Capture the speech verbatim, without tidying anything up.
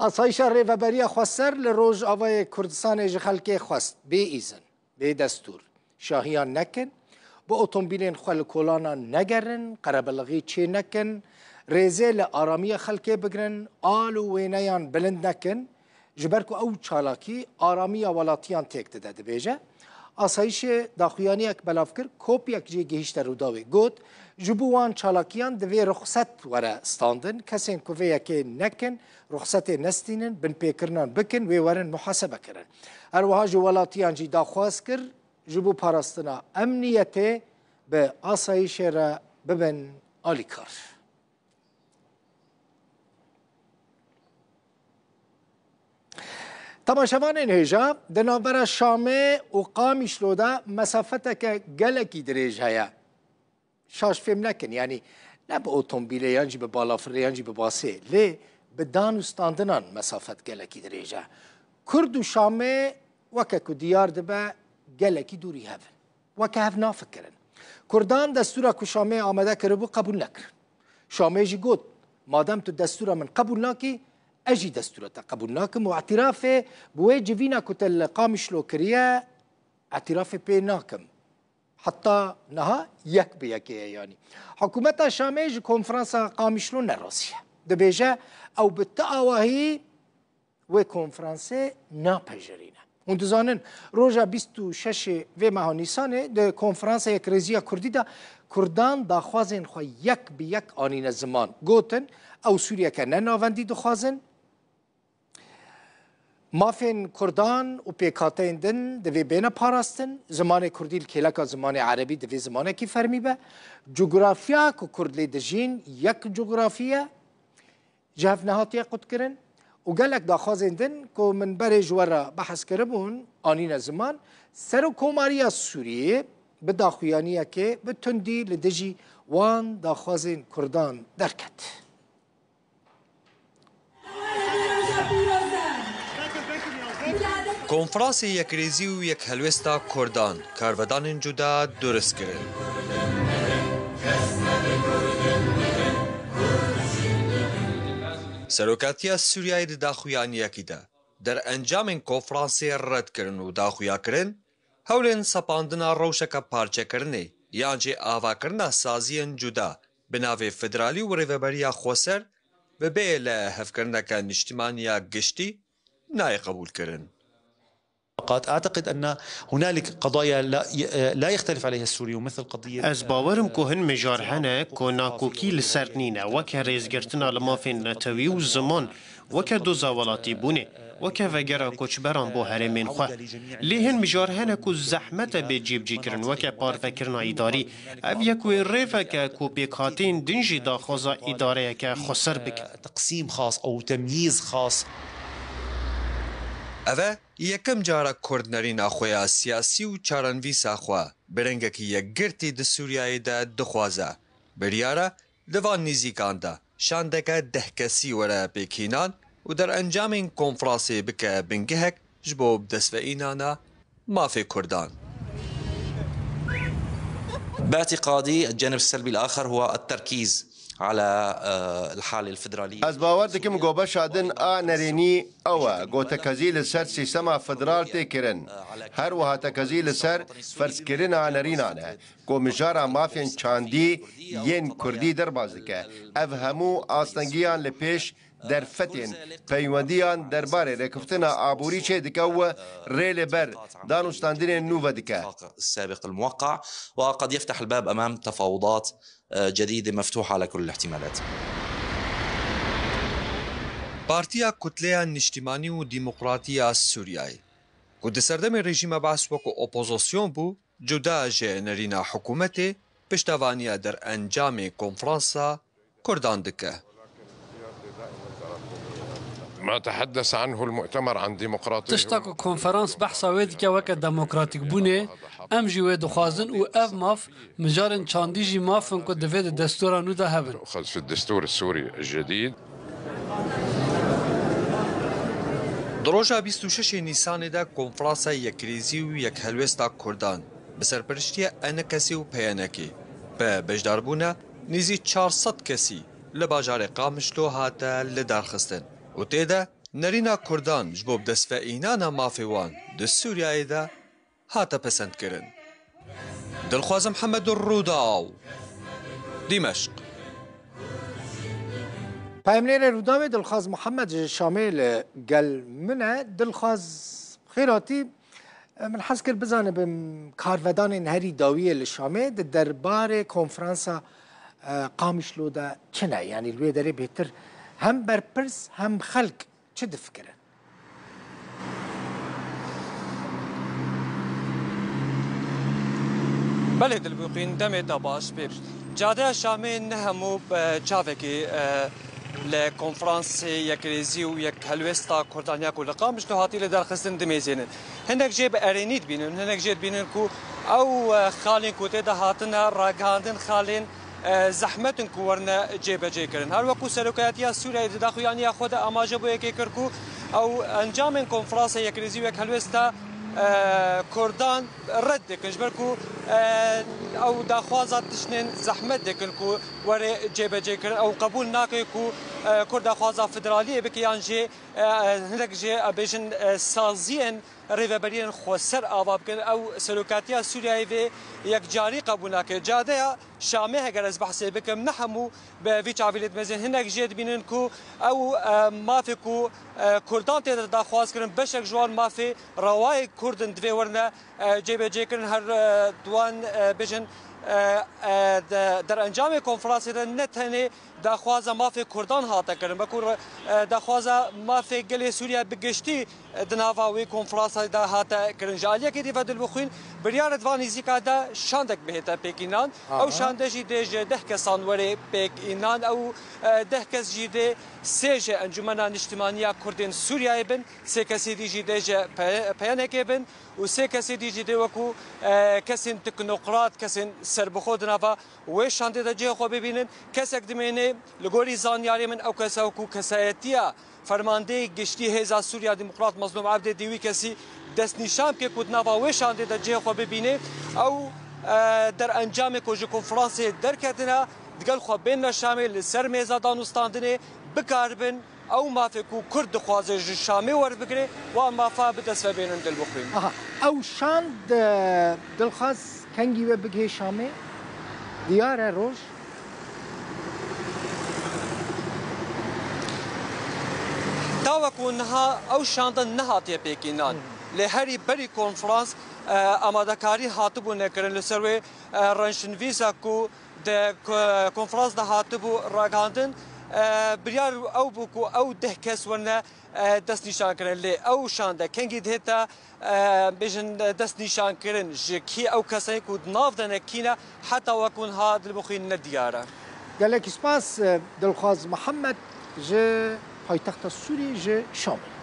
Asayîşa Rêveberiya Xweser li Rojavayê Kurdistanê ji xelkê xwest bê îzin, bê destûr, şahiyan nekin, bi otomobîlên xwe li kolanan negerin, qerebilixî çê nekin, rêzê li aramiya xelkê bigirin, al û wêneyan bilind nekin, ji ber ku ew çalakî aramiya welatiyan têk dide, dibêje. Asayîşê daxuyaniyek belav kir, kopyek jê gihîşte Rûdawê. Got, ji bo wan çalakiyan divê ruxset were standin, kesên ku vê yekê nekin, ruxsetê nestînin, binpêkirinan bikin, wê werin muhasebe kirin. Her wiha ji welatiyan jî daxwaz kir, ji bo parastina emniyetê bi asayîşê re bibin alîkar. Temaşevanên hêja, di navbera Şamê û Qamişlo de mesafeteke gelekî dirêj heye. Şaş fêm nekin, yanî ne bi otomobîlê yan jî bi balafirê yan jî bi basê, lê bi dan û standinan mesafet gelekî dirêj e. Kurd û Şamê weke ku diyar dibe gelekî dûrî hev in. Weke hev nafikirin. Kurdan destûra ku Şamê amade kiribû qebûl nekirin. Şamê jî got, madem tu destûra min qebûl nakî, ez jî destûra te qebûl nakim û îtirafê bi wê civîna ku te li Qamişlo kiriye, îtirafê pê nakim. Heta niha yek bi yekê ye yanî. Hikûmeta Şamê ji konferansa Qamişlo nerazî ye. Dibêje, ew bi ti awahî wê konferansê napejirîne. Hûn dizanin, roja bîst û şeş vê meha Nîsanê di konferansa Yekrêziya Kurdî de Kurdan daxwazên xwe yek bi yek anîne ziman. Gotin, ew Sûriyeke ne navendî dixwazin. Mafên Kurdan û pêkhateyên din divê bêne parastin. Zimanê Kurdî li kêleka zimanê Erebî divê zimanekî fermî be. Cografiya ku Kurd lê dijîn yek cografî ye. Ji hev nehatiye qutkirin û gelek daxwazên din ku min berê ji we re behs kiribûn, anîne ziman. Serokkomariya Sûriyê bi daxuyaniyekê bi tundî li dijî wan daxwazên Kurdan derket. Konferansê Yekrêzî û Yekhelwêsta Kurdan karvedanên cuda durist kirin. Serokatiya Sûriyeyê di daxuyaniyekî de derencamên konferansê red kirin û daxuya kirin, hewlên sepandina rewşeke parçekirinê yan jî avakirina saziyên cuda bi navê federalî û rêveberiya xweser bi bê lihevkirineke niştimanî ya giştî nayê qebûlkirin. قد أعتقد أن هنالك قضايا لا، لا يختلف عليها السوريون، مثل قضية Ez bawer im ku hin mijar hene ku nakokî li ser nîne, weke rêzgirtina li mafên netewî û ziman, weke doza welatîbûnê, weke vegera koçberan bo herêmên xwe. Lê hin mijar hene ku zehmet e bê cîbicîkirin, weke parvekirina îdarî. Ev yek wê rêvek e ku pêkhateyên din jî daxwaza îdareyeke xweser bikin. تقسيم خاص أو تمييز خاص. Ev e yekem cara Kurd nerîna xwe ya siyasî û çarenivîsa xwe bi rengekî yekgirtî di Sûriyeyê de dixwaze. Biryar e di van nîzîkan de şandeke deh kesî were pêkînan û derencamên konferansê bike bingehek ji bo bidestveînana mafê Kurdan. باعتقادي الجانب السلبي الآخر هو التركيز على، آه، الحالة الفيدرالية. Ez bawer dikim ku beşa din a nerênî ew e ku tekezî li ser sîstema federal tê kirin. Her wiha tekezî li ser ferzkirina nerînan e ku mijara mafên çandî yên Kurdî derbas dike. Ev hemû astengiyan li pêş derfetên peywendiyan derbarê rêkeftina aborî çêdike û rê li ber danûstandinên nû vedike. السابق الموقع، وقد يفتح الباب أمام تفاوضات، آه، جديدة مفتوحة على كل الاحتمالات. Partiya Kutleya Niştimanî û Demokratî ya Sûriyeyê, ku di serdemê rejîma Beas wekî opozîsyon bû, cuda ji nerîna hikûmetê, piştevaniya derencamê konferansa Kurdan dike. ما تحدث عنه المؤتمر عن ديمقراطية. Tişta ku konferans behsa wê dike weke demokratîkbûnê, em jî wê dixwazin û ev maf, mijarên çandî jî maf in ku divê di destûra nû de hebin. تؤخذ في الدستور السوري الجديد. Di roja bîst û şeş Nîsanê de Konferansa Yekrêzî û Yekhelwêsta Kurdan bi serpereştiya ENKSê û PYNKê bi beşdarbûna nêzî çar sed kesî li bajarê Qamişlo hate lidarxistin û tê de Nerîna Kurdan ji bo bi dest ve înana mafê wan di Sûriyeyê de hate pesendkirin. Dilxwaz Mihemed, Rûdaw, Dîmeşq. Peyamnêrê Rûdawê Dilxwaz Mihemed ji Şamê li gel min e. Dilxwaz, xêr hatî. Min hez kir bizanibim karvedanên herî dawiyê li Şamê di derbarê konferansa, e, Qamişlo de çi ne? Yanî li wê derê bêhtir hem berpirs hem xelk çi difikirin? Belê Dilbixwîn, demê te baş be. Cadeya Şamê ne hemû, e, çavekî, e, li konferansê yekrêzî û yekhelwêsta Kurdan ya ku li Qamişlo hatî li derxistin dimêzênin. Hinek jê bi erênî dibînin, hinek jê dibînin ku ew, e, xalên ku tê de hatine ragihandin xalên, e, zehmet in ku werine cêbecê kirin. Her wekû Serokatiya Sûriyeyê di daxuyaniya xwe de amaje bo yekê kir ku ew encamên konferansê yekrêzî û yekhelwêsta, e, Kurdan red dikin, ji ber ku, e, ew daxwaza tiştên zehmet dikin ku were cêbecê kirin. Ew qebûl nake ku, e, Kurd daxwaza federaliyê bike yan jî, e, hinek jê, e, bêjin, e, saziyên rêveberiyên xweser ava bikin. Ew Serokatiya Sûriyeyê vê yekcarî qebûl nake. Cadeya Şamê, heger ez behsê bikim, ne hemû bi vî çavî lê dimezin. Hinek jê dibînin ku ew, e, mafê ku, e, Kurdan tê de daxwaz kirin, beşek ji wan mafê rewayê Kurd in, divê werine, e, cêbecêkirin. Her, e, di wan, e, bêjin, e, e, de-, derencamê konferansê de ne tenê daxwaza mafê Kurdan hate kirin, belkû, e, daxwaza mafê gelê Sûriye bi giştî, e, di nava wê konferansê de hate kirin. Ji aliyekê dî ve Dilbixwîn, biryar e di van nîzîka de şandek bihête pêkînan. Ew şande jî dê ji deh kesan were pêkînan. Ew, e, deh kes jî dê sê ji Encûmena Niştimaniya Kurdên Sûriyeyê bin, sê kesê dî jî dê ji P-, P N K'ê bin û sê kesê dî jî dê wekû, e, kesên teknokrat, kesên serbixwe di nava wê şandê de cihê xwe bibînin. Kesek dimêne, li gorî zanyarê min, ew kes e ku kesayetiya fermandeyê giştî Hêza Sûriya Demokrat Mezlûm Ebdê dê wî kesî destnîşan bike ku di nava wê şandê de cihê xwe bibîne. Ew, e, derencamê ku ji konferansê derketine, digel xwe bênine Şamê, li ser mêza danûstandinê bikaribin ew mafê ku Kurd dixwaze ji Şamê werbigire, wan mafa bi dest ve bênin, Dilbixwîn. Aha, ew şand, e, Dilxwaz, kengî we bigihê Şamê? Diyar e roj? Ta wekû niha ew şande nehatiye pêkînan. Hı hı. Lê herî berî konferans, e, amadekarî hatibû nekirin li ser wê, e, renşnivîsa ku di ko-, konferans de hatibû ragihandin, e, biryar ew bû ku ew deh kes werine, e, destnîşankirin. Lê ew şande kengî dihête, e, bêjin, e, destnîşankirin, ji kî ew kesên ku di nav de ne kî ne, heta wekû niha Dilbixwîn nediyar e. Gelek spas, e, Dilxwaz Mihemed ji paytexta Sûrî, ji Şamê.